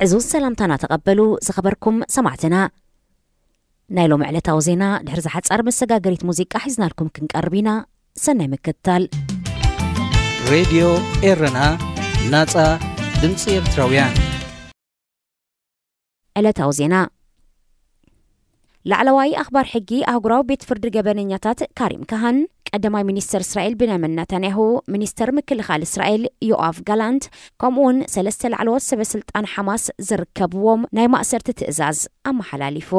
ዕዙዝ ሰላምታና ተቐበሉ ዝኸበርኩም ሰማዕትና። ናይ ሎሚ ዕለታዊ ዜና ድሕሪ ዝሓጻር መሰጋገሪት ሙዚቃ ሒዝናልኩም ክንቀርብ ኢና። ሰናይ ምክትታል። ሬድዮ ኤረና፣ ናጻ ድምጺ ኤርትራውያን። ዕለታዊ ዜና። ላዕለዋይ ኣኽባር ሕጊ ኣህጉራዊ ቤት ፍርዲ ገበነኛታት ካሪም ካሃን፣ ቀዳማይ ሚኒስተር እስራኤል ብንያሚን ናታንያሁ፣ ሚኒስተር ምክልኻል እስራኤል ዮኣቭ ጋላንት፣ ከምኡውን ሰለስተ ላዕለዎት ሰበ ስልጣን ሓማስ ዝርከብዎም ናይ ማእሰርቲ ትእዛዝ ኣመሓላሊፉ።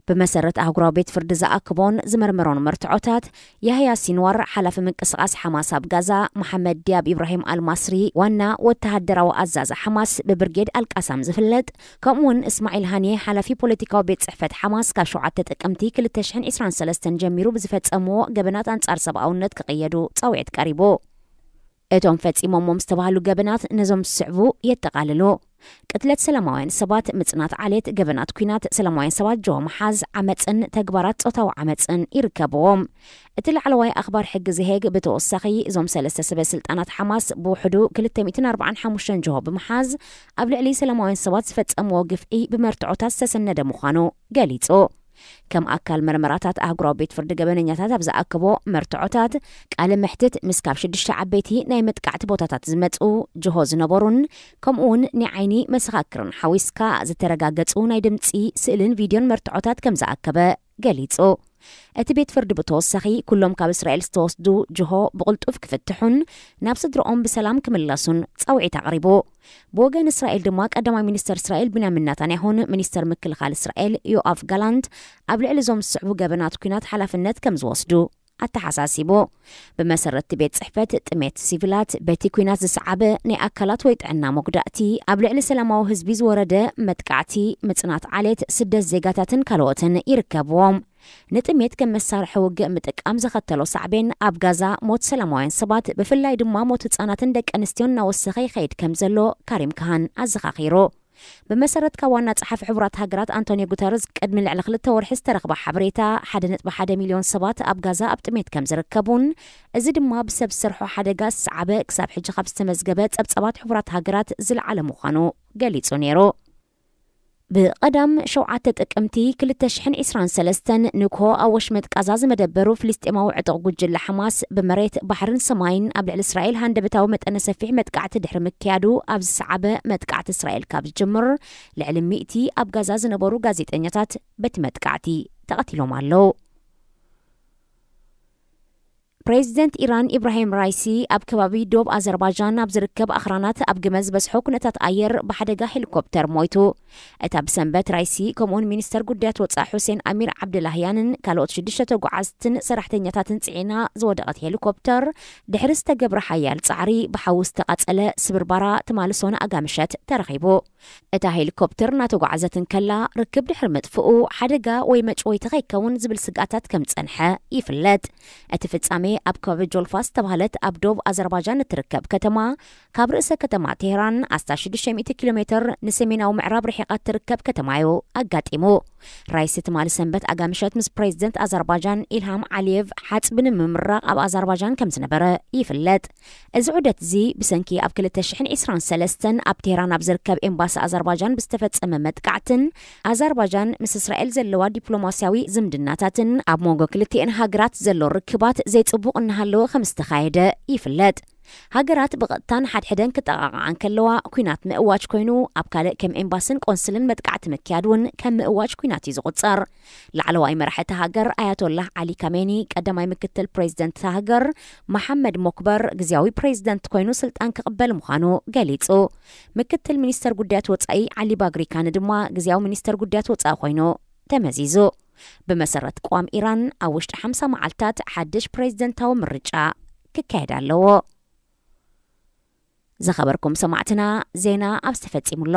ብመሰረት ኣህጉራዊ ቤት ፍርዲ ዝኣክቦን ዝመርመሮን መርትዖታት፣ ያህያ ሲንዋር፣ ሓላፊ ምንቅስቓስ ሓማስ ኣብ ጋዛ፣ መሓመድ ዲያብ ኢብራሂም ኣልማስሪ፣ ዋና ወተሃደራዊ ኣዛዚ ሓማስ ብብርጌድ ኣልቃሳም ዝፍለጥ፣ ከምኡውን እስማዒል ሃኒየ፣ ሓላፊ ፖለቲካዊ ቤት ጽሕፈት ሓማስ፣ ካብ ሸውዓተ ጥቅምቲ ክልተ ሽሕን ዕስራን ሰለስተን ጀሚሩ ብዝፈጸምዎ ገበናት ኣንጻር ሰብኣውነት ክቕየዱ ጻውዒት ቀሪቡ። እቶም ፈጺሞሞም ዝተባህሉ ገበናት ነዞም ዝስዕቡ የጠቓልሉ። ቅትለት ሰላማውያን ሰባት፣ ምጽናት ዓሌት፣ ገበናት ኲናት፣ ሰላማውያን ሰባት ጆሆ ምሓዝ፣ ዓመጽን ተግባራት ጾታዊ ዓመጽን ይርከብዎም። እቲ ላዕለዋይ ኣኽባር ሕጊ ዘሄግ ብተወሳኺ፣ እዞም ሰለስተ ሰበ ስልጣናት ሓማስ ብውሕዱ ክልተ ሚእትን ኣርባዓን ሓሙሽተን ጆሆ ብምሓዝ፣ ኣብ ልዕሊ ሰላማውያን ሰባት ዝፈጸምዎ ግፍዒ ብመርትዖታት ዝተሰነደ ምዃኑ ገሊጹ። ከም ኣካል መርመራታት ኣህጉራዊ ቤት ፍርዲ ገበነኛታት ኣብ ዝኣከቦ መርትዖታት፣ ቃለ መሕትት ምስ ካብ ሽዱሽተ ዓበይቲ ናይ መጥቃዕቲ ቦታታት ዝመጹ ጅሆ ዝነበሩን፣ ከምኡውን ናይ ዓይኒ መሰኻክርን ሓዊስካ ዝተረጋገጹ ናይ ድምጺ፣ ስእልን ቪድዮን መርትዖታት ከም ዝኣከበ ገሊጹ። እቲ ቤት ፍርዲ ብተወሳኺ፣ ኩሎም ካብ እስራኤል ዝተወስዱ ጅሆ ብቕልጡፍ ክፍትሑን ናብ ስድረኦም ብሰላም ክምለሱን ጻውዒት ኣቕሪቡ። ብወገን እስራኤል ድማ፣ ቀዳማይ ሚኒስተር እስራኤል ብንያሚን ናታንያሁን ሚኒስተር ምክልኻል እስራኤል ዮኣቭ ጋላንት ኣብ ልዕሊ እዞም ዝስዕቡ ገበናት ኲናት ሓላፍነት ከም ዝወስዱ ኣተሓሳሲቡ። ብመሰረት እቲ ቤት ጽሕፈት፣ ጥሜት ሲቪላት፣ በቲ ኲናት ዝሰዓበ ናይ ኣካላት ወይ ጥዕና መጉዳእቲ፣ ኣብ ልዕሊ ሰላማዊ ህዝቢ ዝወረደ መጥቃዕቲ፣ ምጽናት ዓሌት፣ ስደት ዜጋታትን ካልኦትን ይርከብዎም። ንጥሜት ከም መሳርሒ ውግእ ምጥቃም ዘኸተሎ ሳዕቤን፣ ኣብ ጋዛ ሞት ሰላማውያን ሰባት፣ ብፍላይ ድማ ሞት ህጻናትን ደቂ ኣንስትዮን እናወሰኸ ይኸይድ ከም ዘሎ ካሪም ካሃን ኣዘኻኺሩ። ብመሰረት ካብ ዋና ጸሓፊ ሕቡራት ሃገራት ኣንቶኒዮ ጉተረዝ ቅድሚ ልዕሊ ክልተ ወርሒ ዝተረኽበ ሓበሬታ፣ ሓደ ነጥቢ ሓደ ሚልዮን ሰባት ኣብ ጋዛ ኣብ ጥሜት ከም ዝርከቡን፣ እዚ ድማ ብሰብ ዝሰርሖ ሓደጋ ዝሰዓበ፣ ክሳብ ሕጂ ካብ ዝተመዝገበ ጸብጻባት ሕቡራት ሃገራት ዝለዓለ ምዃኑ ገሊጹ ነይሩ። ብቐዳም ሸውዓተ ጥቅምቲ ክልተ ሽሕን ዕስራን ሰለስተን ንግሆ ኣብ ወሽመጥ ቃዛ ዝመደበሩ ፍልስጤማዊ ዕጡቕ ጉጅለ ሓማስ ብመሬት፣ ባሕርን ሰማይን ኣብ ልዕሊ እስራኤል ሃንደበታዊ መጠነ ሰፊሕ መጥቃዕቲ ድሕሪ ምክያዱ፣ ኣብ ዝሰዓበ መጥቃዕቲ እስራኤል ካብ ዝጅምር ልዕሊ ሚእቲ ኣብ ጋዛ ዝነበሩ ጋዜጠኛታት በቲ መጥቃዕቲ ተቐቲሎም ኣለዉ። ፕሬዚደንት ኢራን ኢብራሂም ራይሲ ኣብ ከባቢ ዶብ ኣዘርባይጃን ኣብ ዝርከብ ኣኽራናት ኣብ ግመ ዝበዝሖ ኩነታት ኣየር ብሓደጋ ሄሊኮፕተር ሞይቱ። እታ ብሰንበት ራይሲ ከምኡውን ሚኒስተር ጉዳያት ወጻኢ ሑሴን ኣሚር ዓብደላህያንን ካልኦት ሽዱሽተ ተጓዓዝትን ሰራሕተኛታትን ጽዒና ዝወደቐት ሄሊኮፕተር ድሕሪ ዝተገብረ ሓያል ጻዕሪ ብሓዊ ዝተቓጸለ ስብርባራ ትማሊ ሰኑይ ኣጋምሸት ተረኺቡ። እታ ሄሊኮፕተር እናተጓዓዘት እንከላ ርክብ ድሕሪ ምጥፍኡ ሓደጋ ወይ መጭወይቲ ከይከውን ዝብል ስግኣታት ከም ዝጸንሐ ይፍለጥ። እቲ ፍጻሜ ኣብ ከባቢ ጆልፋ ዝተባህለት ኣብ ዶብ ኣዘርባይጃን እትርከብ ከተማ፣ ካብ ርእሰ ከተማ ቴህራን ኣስታት ሽዱሽተ ሚእቲ ኪሎ ሜትር ንሰሜናዊ ምዕራብ ርሒቓ እትርከብ ከተማ እዩ ኣጋጢሙ። ራይሲ ትማሊ ሰንበት ኣጋምሸት ምስ ፕሬዚደንት ኣዘርባይጃን ኢልሃም ዓሊየቭ ሓጽቢ ንምምራቕ ኣብ ኣዘርባይጃን ከም ዝነበረ ይፍለጥ። እዚ ዑደት እዚ ብሰንኪ ኣብ ክልተ ሽሕን ዕስራን ሰለስተን ኣብ ቴህራን ኣብ ዝርከብ ኤምባሲ ኣዘርባይጃን ብዝተፈጸመ መጥቃዕትን ኣዘርባይጃን ምስ እስራኤል ዘለዋ ዲፕሎማስያዊ ዝምድናታትን ኣብ መንጎ ክልቲኤን ሃገራት ዘሎ ርክባት ዘይጽቡቕ እናሃለወ ከም ዝተኻየደ ይፍለጥ። ሃገራት ብቐጥታን ሓድሕደን ክጠቓቕዓ እንከለዋ፣ ኲናት ምእዋጅ ኮይኑ፣ ኣብ ካልእ ከም ኤምባስን ቆንስልን መጥቃዕቲ ምክያድ እውን ከም ምእዋጅ ኲናት እዩ ዝቑጸር። ላዕለዋይ መራሒ እታ ሃገር ኣያቶላህ ዓሊ ካሜኒ፣ ቀዳማይ ምክትል ፕሬዚደንት እታ ሃገር መሓመድ ሞክበር ግዝያዊ ፕሬዚደንት ኮይኑ ስልጣን ክቕበል ምዃኑ ገሊጹ። ምክትል ሚኒስተር ጉዳያት ወጻኢ ዓሊ ባግሪ ካን ድማ ግዝያዊ ሚኒስተር ጉዳያት ወጻኢ ኮይኑ ተመዚዙ። ብመሰረት ቅዋም ኢራን፣ ኣብ ውሽጢ ሓምሳ መዓልታት ሓድሽ ፕሬዚደንታዊ ምርጫ ክካየድ ኣለዎ። ዝኸበርኩም ሰማዕትና፣ ዜና ኣብዚ ተፈጺሙ ኣሎ።